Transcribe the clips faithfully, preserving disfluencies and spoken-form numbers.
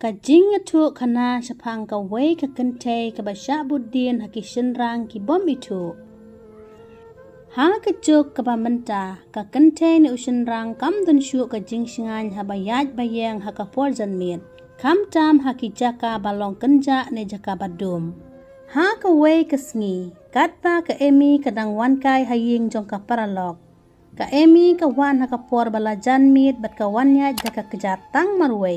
Ka jingïathuhkhana shaphang kawei ka kynthei kaba shah bud dien ha ki shynrang ki bym ithuh. Ha ka juk kaba mynta, ka kynthei ne u shynrang kam don shuh ka jingshngaiñ haba ïaid ba ïeng ha ka por janmiet, khamtam ha ki jaka ba long kynjah ne jaka ba dum. Ha kawei ka sngi, katba ka Amy ka dang wan kai ha ïing jong ka paralok, ka Amy ka wan ha ka por ba la janmiet bad ka wan ïaid da ka kjat tang marwei.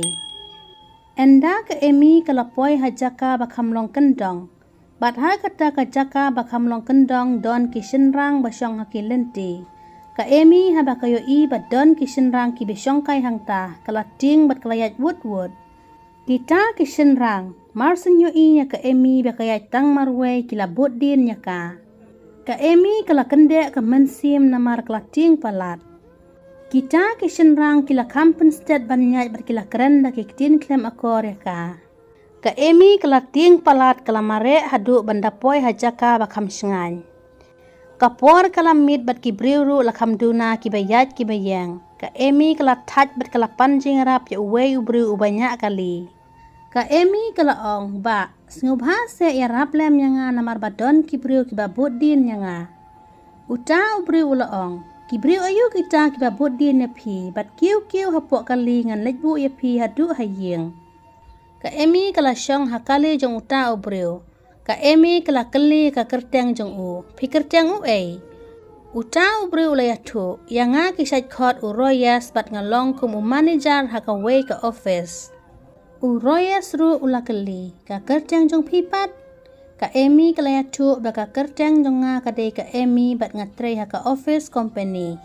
Ynda ka Amy ka la poi ha jaka ba kham long kyndong, bad ha kata ka jaka ba kham long kyndong don ki shynrang ba shong ha ki lynti. Ka Amy haba ka ïohi ba don ki shynrang kiba shong kai hangta, ka la tieng bad ka la ïaid wut wut. Kita ki shynrang, mar syn ïohi ïa ka Amy ba ka ïaid tang marwei, ki la bud dien ïa ka. Ka Amy ka la kyndeh ka mynsiem namar ka la tieng palat. Kita ki shynrang ki la kham pynstet ban ïaid bad ki la kren da ki ktien khlem akor ïa ka. Ka Amy ka la tieng palat, ka la mareh haduh ban da poi ha jaka ba kham shngaiñ. Ka por ka la miet bad ki briew ruh la kham duna kiba ïaid kiba ïeng. Ka Amy ka la thait bad ka la pan jingïarap ïa uwei u briew uba ñiah kali. Ka Amy ka la ong, "Bah, sngewbha seh ïarap lem ïa nga namar ba don ki briew kiba bud dien ïa nga." Uta u briew u la ong, "Ki briew aïu kita kiba bud dien ïa phi, bad kiew kiew hapoh kali, ngan leit buh ïa phi haduh ha ïing." Ka Amy ka la shong ha kali jong uta u briew. Ka Amy ka la kylli ka kyrteng jong u, "Phi kyrteng uei?" Uta u briew u la ïathuh, "Ïa nga ki shait khot u Royas bad nga long kum u manager ha kawei ka office." U Royas ruh u la kylli, "Ka kyrteng jong phi pat?" Ka Amy ka la ïathuh ba ka kyrteng jong nga ka dei ka Amy bad nga trei ha ka office company.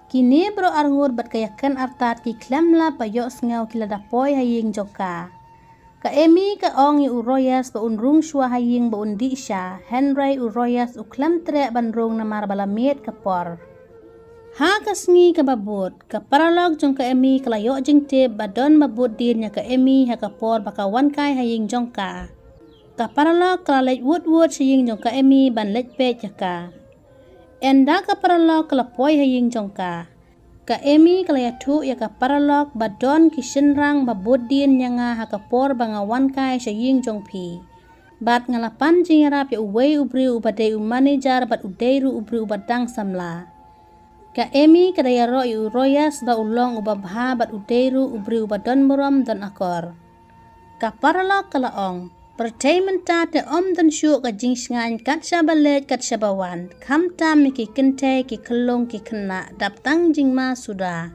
Kine baroh arngut bad ka ïaken artat ki khlem lap ba ïohsngew, ki la da poi ha ïing jong ka. Ka Amy ka ong ïa u Royas ba un rung shuwa ha ïing ba un dih sha, hynrei u Royas u khlem treh ban rung namar ba la miet ka por. Ha ka sngi kaba bud, ka paralok jong ka Amy ka la ïoh jingtip ba don ba bud dien ïa ka Amy ha ka por ba ka wan kai ha ïing jong ka. Ka paralok ka la leit wut wut sha ïing jong ka Amy ban leit peit ïa ka. Ynda ka paralok ka la poi ha ïing jong ka, ka Amy ka la ïathuh ïa ka paralok ba don ki shynrang ba bud dien ïa nga ha ka por ba nga wan kai sha ïing jong phi. Bad nga la pan jingïarap ïa uwei u briew uba dei u manager bad u dei ruh u briew uba dang samla. Ka Amy ka da ïaroh ïa u Royas ba u long uba bha bad u dei ruh u briew uba don burom don akor. Ka paralok ka la ong, "Pyrthei mynta te ym don shuh ka jingshngaiñ kat shaba leit kat shaba wan, khamtam ïa ki kynthei ki khyllung ki khynnah dap tang jingma suda."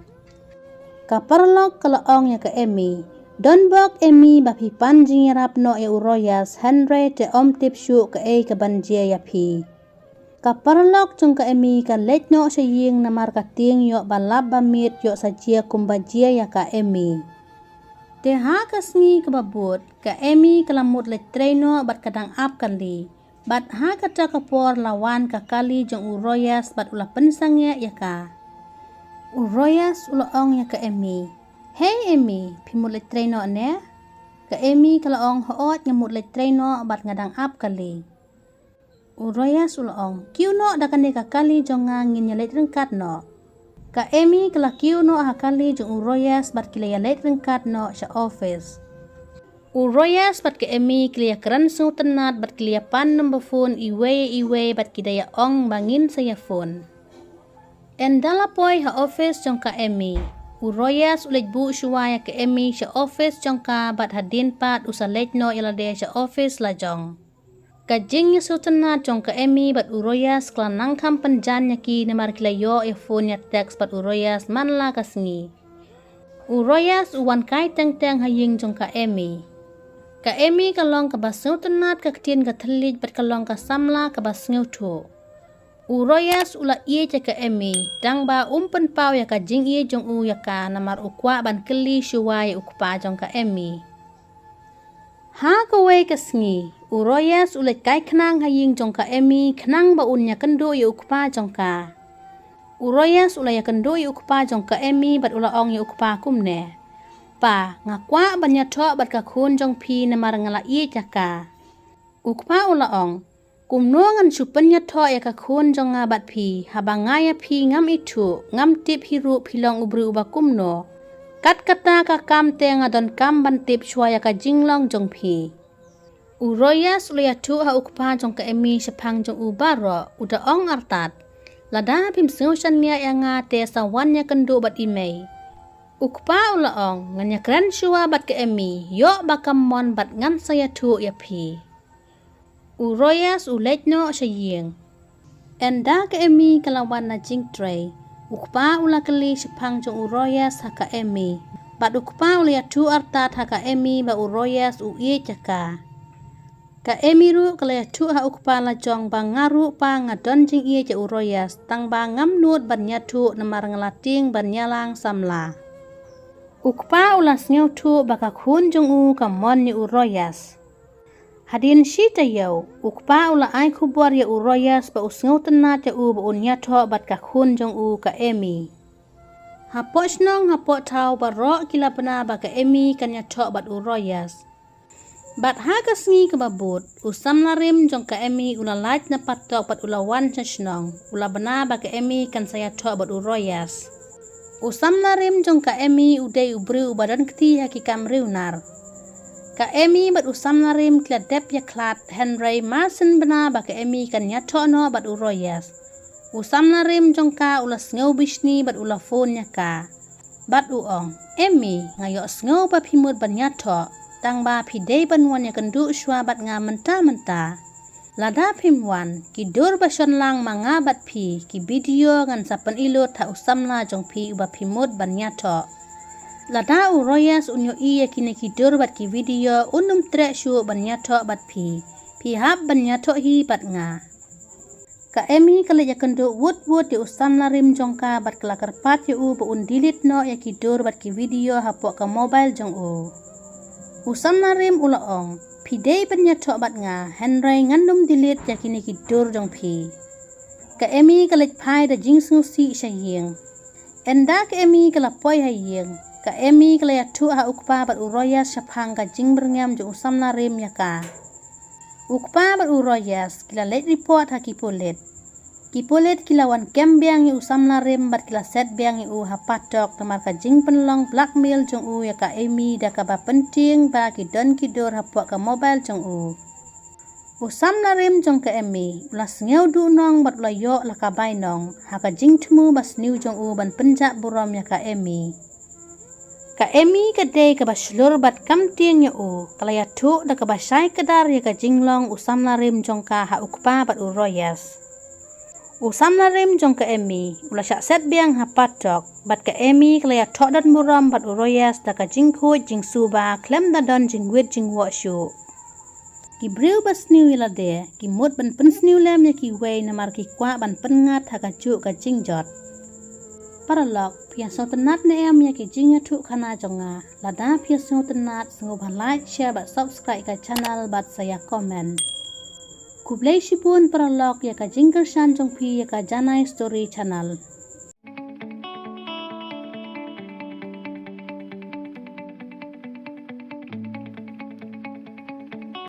Ka paralok ka la ong ïa ka Amy, "Don bok Amy ba phi pan jingïarap noh ïa u Royas, hynrei te ym tip shuh kaei kaban jia ïa phi." Ka paralok jong ka Amy ka leit noh sha ïing namar ka tieng ïoh ba lap ba miet ïoh sa jia kumba jia ïa ka Amy. Te ha ka sngi kaba bud, ka Amy ka la mut leit trei noh bad ka dang ap kali. Bad ha kata ka por la wan ka kali jong u Royas bad u la pynsangeh ïa ka. U Royas u la ong ïa ka Amy, "Hei Amy, phi mut leit trei noh ne?" Ka Amy ka la ong, "Hooid, nga mut leit trei noh bad nga dang ap kali." U Royas u la ong, "Kiew noh da kane ka kali jong nga, ngin ïa leit ryngkat noh." Ka Amy ka la kiew noh ha kali jong u Royas bad ki la ïa leit ryngkat noh sha office. U Royas bad ka Amy ki la ïa kren sngewtynnat bad ki la ïa pan number phone iwei iwei bad ki da ïa ong ba ngin sa ïa phone. Ynda la poi ha office jong ka Amy, u Royas u leit buh shuwa ïa ka Amy sha office jong ka bad hadien pat u sa leit noh ïa lade sha office la jong. Ka jingïasngewtynnat jong ka Amy bad u Royas ka la nang kham pynjan ïa ki namar ki la ïoh ïa phone ïa text bad u Royas man la ka sngi. U Royas u wan kai teng teng ha ïing jong ka Amy. Ka Amy ka long kaba sngewtynnat ka ktien ka thylliej bad ka long ka samla kaba sngewthuh. U Royas u la ïeit ïa ka Amy, tang ba um pynpaw ïa ka jingïeit jong u ïa ka namar u kwah ban kylli shuwa ïa u kpa jong ka Amy. Ha kawei ka sngi, u Royas u leit kai khnang ha ïing jong ka Amy khnang ba un ïakynduh ïa u kpa jong ka. U Royas u la ïakynduh ïa u kpa jong ka Amy bad u la ong ïa u kpa kumne, "Pa, nga kwah ban ïathoh bad ka khun jong phi namar nga la ïeit ïa ka." U kpa u la ong, "Kumno ngan shu pynïathoh ïa ka khun jong nga bad phi, haba nga ïa phi ngam ithuh, ngam tip hi ruh phi long u briew uba kumno." Kat kata ka kam te nga donkam ban tip shuwa ïa ka jinglong jong phi. U Royas u la ïathuh ha u kpa jong ka Emi shaphang jong u baroh, u da ong artat, lada phim sngew shaniah ïa nga te sa wan ïakynduh bad i mei. U kpa u la ong, ngan ïakren shuwa bad ka Emi, ïoh ba kam mon bad ngan sa ïathuh ïa phi. U Royas u leit noh sha ïing. Ynda ka Emi ka la wan na jingtrei, u kpa u la kylli shaphang jong u Royas ha ka Emi. Bad u kpa u la ïathuh artat ha ka Emi ba u Royas u ïeit ïa ka. Ka Emi ruh ka la ïathuh ha u kpa la jong ba nga ruh pa nga don jingïeit ïa u Royas, tang ba ngam nud ban ïathuh namar nga la tieng ban ïalang samla. U kpa u la sngewthuh ba ka khun jong u ka mon ïa u Royas. Hadien shi taïew, u kpa u la ai khubor ïa u Royas ba u sngewtynnat ïa u ba un ïathoh bad ka khun jong u ka Emi. Hapoh shnong hapoh thaw baroh ki la bna ba ka Emi kan ïathoh bad u Royas. Bad ha ka sngi kaba bud, u samla rim jong ka Emi u la lait na patok bad u la wan sha shnong, u la bna ba ka Emi kan sa ïathoh bad u Royas. U samla rim jong ka Emi u dei u briew uba don kti ha ki kam riewnar. Ka Emi bad u samla rim ki la dep ïakhlad, hynrei mar syn bna ba ka Emi kan ïathoh noh bad u Royas. U samla rim jong ka u la sngew bishni bad u la phone ïa ka. Bad u ong, Emi, nga ïohsngew ba phi mut ban ïathoh, tang ba phi dei ban wan ïakynduh shuwa bad nga mynta mynta. Lada phim wan, ki dur ba shon lang ma nga bad phi, ki video ngan sa pyni lut ha u samla jong phi uba phi mut ban ïathoh. Lada u Royas un ïohi ïa kine ki dur bad ki video un ym treh shuh ban ïathoh bad phi. Phi hap ban ïathoh hi bad nga. Ka Emi ka leit ïakynduh wut wut ïa u samla rim jong ka bad ka la kyrpad ïa u ba un delete noh ïa ki dur bad ki video hapoh ka mobile jong u. U samla rim u la ong, phi dei ban ïathoh bad nga, hynrei ngan ym delete ïa kine ki dur jong phi. Ka Emi ka leit phai da jingsngewsih sha ïing. Ynda ka Emi ka la poi ha ïing, ka Emi ka la ïathuh ha u kpa bad u Royas shaphang ka jingbyrngem jong u samla rim ïa ka. U kpa bad u Royas ki la leit report ha ki pulit. Ki pulit ki la wan kem biang ïa u samla rim bad ki la set biang ïa u ha patok namar ka jingpynlong blackmail jong u ïa ka Emi da kaba pyntieng ba ki don ki dur hapoh ka mobile jong u. U samla rim jong ka Emi u la sngew duhnong bad u la ïoh la ka bainong ha ka jingthmu ba sniew jong u ban pynjah burom ïa ka Emi. Ka Emi ka dei kaba shlur bad kam tieng ïa u, ka la ïathuh da kaba shai kdar ïa ka jinglong u samla rim jong ka ha u kpa bad u Royas. U samla rim jong ka Emi u la shah set biang ha patok, bad ka Emi ka la ïathoh don burom bad u Royas da ka jingkhuid jingsuba khlem da don jingwit jingwoh shuh. Ki briew ba sniew ïa lade ki mut ban pynsniew lem ïa kiwei namar ki kwah ban pynngat ha kajuh ka jingjot. Paralok, phi ïa sngewtynnat ne em ïa ki jingïathuhkhana jong nga? Lada phi ïa sngewtynnat, sngewbha like, share bad subscribe ka channel bad sa ïa comment. Khublei shibun paralok ïa ka jingkyrshan jong phi ïa ka Janai Story Channel.